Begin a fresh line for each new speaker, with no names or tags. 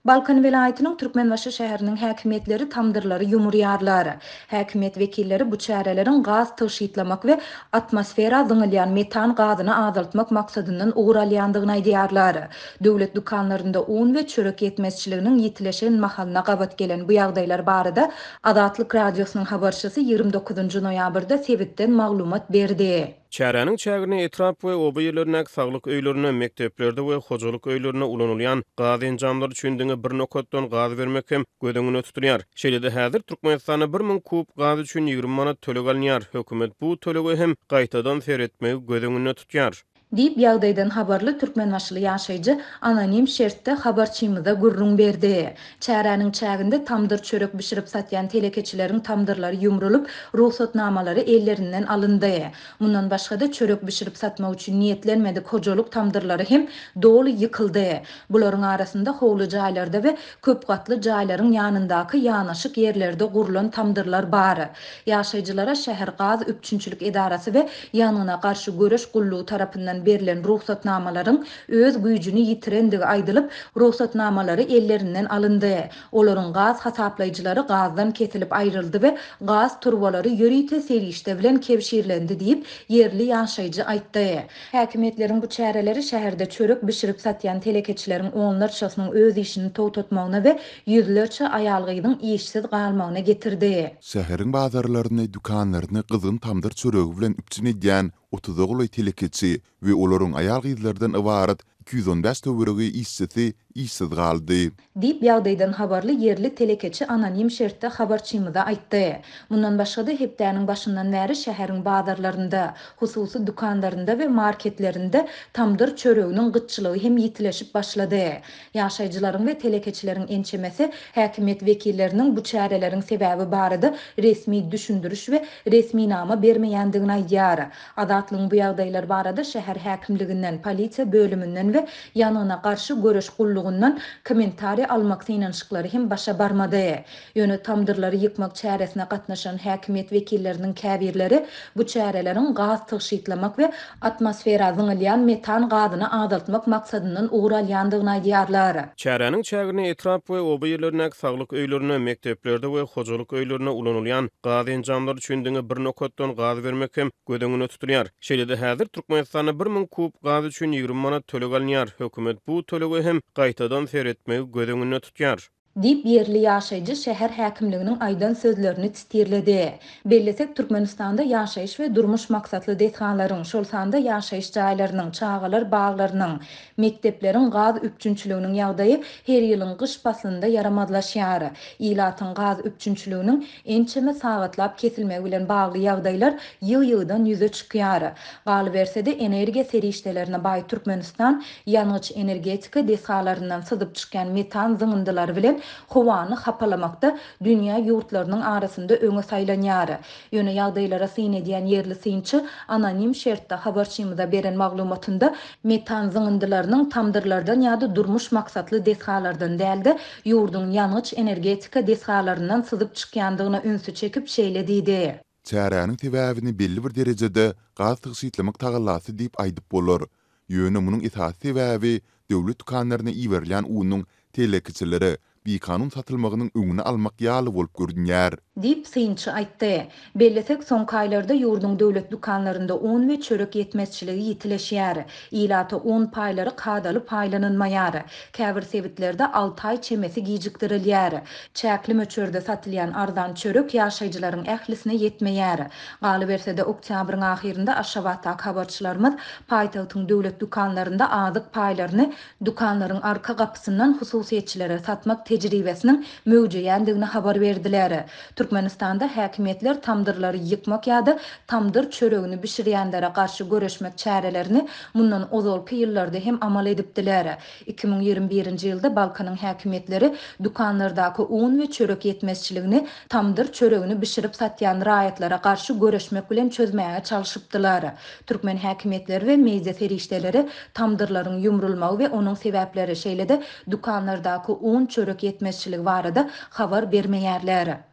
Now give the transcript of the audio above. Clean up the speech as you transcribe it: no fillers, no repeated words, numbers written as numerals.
Balkan welaýatynyň Türkmenbaşy şäheriniň häkimiýetleri tamdyrlary ýumurýarlar. Häkimiýet wekilleri bu çäreleriň gaz tygşytlamak we atmosfera zyňylýan metan gazyny azaltmak maksadyndan ugur alýandygyny aýdýarlar. Döwlet dükanlarynda un we çörek ýetmezçiliginiň ýitileşen mahalyna gabat gelen bu ýagdaýlar barada Azatlyk Radiosynyň habarçysy 29 noýabrda sebitden maglumat berdi.
Çäräniň çäginde etrap we oba ýerlerindäki saglyk öýlerinde, mekdeplerde we hojalyk öýlerinde ulanylýan gaz enjamlary üçin diňe bir nokatdan gaz bermek hem göz öňünde tutulýar. Şeýle-de häzir Türkmenistanda 1000 kub gaz üçin 20 manat töleg alynýar. Hökümet bu tölege hem gaýtadan seretmegi göz öňünde tutýar.
Diýip, ýagdaýdan habarly türkmenbaşyly ýaşaýjy anonim şertde habarçymyza gürrüň berdi. Çäräniň çäginde tamdyr çörek bişirip satýan telekeçileriň tamdyrlary ýumrulyp, rugsatnamalary ellerinden alyndy. Mundan başga-da, çörek bişirip satmak üçin niýetlenmedik hojalyk tamdyrlary hem doly ýykyldy. Bularyň arasynda howly jaýlarda we köp gatly jaýlaryň ýanyndaky ýanaşyk ýerlerde gurlan tamdyrlar bar. Ýaşaýjylara şäher gaz üpjünçilik edarasy we ýangyna garşy göreş gullugy tarapyndan berlen rugsatnamalaryň öz güýjüni ýitirendigi aýdylyp, rugsatnamalary ellerinden alyndy. Olaryň gaz hasaplaýjylary gazdan kesilip aýryldy we gaz turbalary ýörite serişde bilen kebşirlendi diýip, ýerli ýaşaýjy aýtdy. Häkimiýetleriň bu çäreleri şäherde çörek bişirip satýan telekeçileriň onlarçasynyň öz işini togtatmagyna we ýüzlerçe aýal-gyzyň işsiz galmagyna getirdi.
Şäheriň bazarlaryny, dükanlaryny gyzgyn tamdyr çöregi bilen üpjün edýän otuza golaý telekeçi we olaryň aýal-gyzlardan ybarat 215 töweregi işçisi işsiz galdy.
Diýip, ýagdaýdan habarly ýerli telekeçi anonim şertde habarçymyza aýtdy. Mundan başga-da, hepdäniň başyndan bäri şäheriň bazarlarynda, hususy dükanlarynda we marketlerinde tamdyr çöreginiň gytçylygy hem ýitileşip başlady. Ýaşaýjylaryň we telekeçileriň ençemesi häkimiýet wekilleriniň bu çäreleriň sebäbi barada resmi düşündiriş we resminama bermeýändigini aýdýar. Azatlygyň bu ýagdaýlar barada şäher häkimliginden, polisiýa bölüminden we ýangyna garşy göreş gullugyndan kommentariý almak synanyşyklary hem başa barmady. Ýöne tamdyrlary ýykmak çäresine gatnaşan häkimiýet wekilleriniň käbirleri bu çäreleriň gaz tygşytlamak we atmosfera zyňylýan metan gazyny azaltmak maksadyndan ugur alýandygyny aýdýarlar.
Çäräniň çäginde etrap we oba ýerlerindäki saglyk öýlerinde, mekdeplerde we hojalyk öýlerinde ulanylýan gaz enjamlary üçin diňe bir nokatdan gaz bermek hem göz öňünde tutulýar. Şeýle-de häzir Türkmenistanda 1000 kub gaz üçin 20 manat töleg alynýar. Hökümet bu tölege hem gaýtadan seretmegi göz öňünde tutýar.
Diýip, ýerli ýaşaýjy şäher häkimliginiň aýdan sözlerini sitirledi. Bellesek, Türkmenistanda ýaşaýyş we durmuş maksatly desgalaryň, şol sanda ýaşaýyş jaýlarynyň, çagalar baglarynyň, mekdepleriň gaz üpjünçiliginiň ýagdaýy her ýylyň gyş paslynda ýaramazlaşýar. Ilatyň gaz üpjünçiliginiň ençeme sagatlap kesilmegi bilen bagly ýagdaýlar ýygy-ýygydan ýüze çykýar. Galyberse-de, energiýa serişdelerine baý Türkmenistan ýangyç-energetika desgalaryndan syzyp çykýan metan zyňyndylary bilen howany hapalamakda dünýä ýurtlarynyň arasynda öňe saýlanýar. Ýöne ýagdaýlara syn edýän ýerli synçy anonim şertde habarçymyza beren maglumatynda metan zyňyndylarynyň tamdyrlardan ýa-da durmuş maksatly desgalardan däl-de, ýurduň ýangyç-energetika desgalaryndan syzyp çykýandygyna ünsi çekip şeýle diýdi.
Çäräniň sebäbini belli bir derejede gaz tygşytlamak tagallasy diýip aýdyp bolar. Ýöne munuň esasy sebäbi döwlet dükanlaryna iberilýän unuň telekeçilere bikanun satylmagynyň öňüni almak ýaly bolup görünýär.
Diýip, synçy aýtdy. Bellesek, soňky aýlarda ýurduň döwlet dükanlarynda un we çörek ýetmezçiligi ýitileşýär. Ilata un paýlary kadaly paýlanylmaýar. Käbir sebitlerde alty aý çemesi gijikdirilýär. Çäkli möçberde satylýan arzan çörek ýaşaýjylaryň ählisine ýetmeýär. Galyberse-de, oktýabryň ahyrynda Aşgabatdaky habarçylarymyz paýtagtyň döwlet dükanlarynda azyk paýlaryny dükanlaryň arka gapysyndan hususyýetçilere satmak tejribesiniň möwjeýändigini habar berdiler. Türkmenistanda häkimiýetler tamdyrlary ýykmak ýa-da tamdyr çöregini bişirýänlere garşy göreşmek çärelerini mundan ozalky ýyllarda hem amal edipdiler. 2021-nji ýylda Balkanyň häkimiýetleri dükanlardaky un we çörek ýetmezçiligini tamdyr çöregini bişirip satýan raýatlara garşy göreşmek bilen çözmäge çalşypdylar. Türkmen häkimiýetleri we media serişdeleri tamdyrlaryň ýumrulmagy we onuň sebäpleri, şeýle-de dükanlardaky un, çörek ýetmezçiligi barada habar bermeýärler.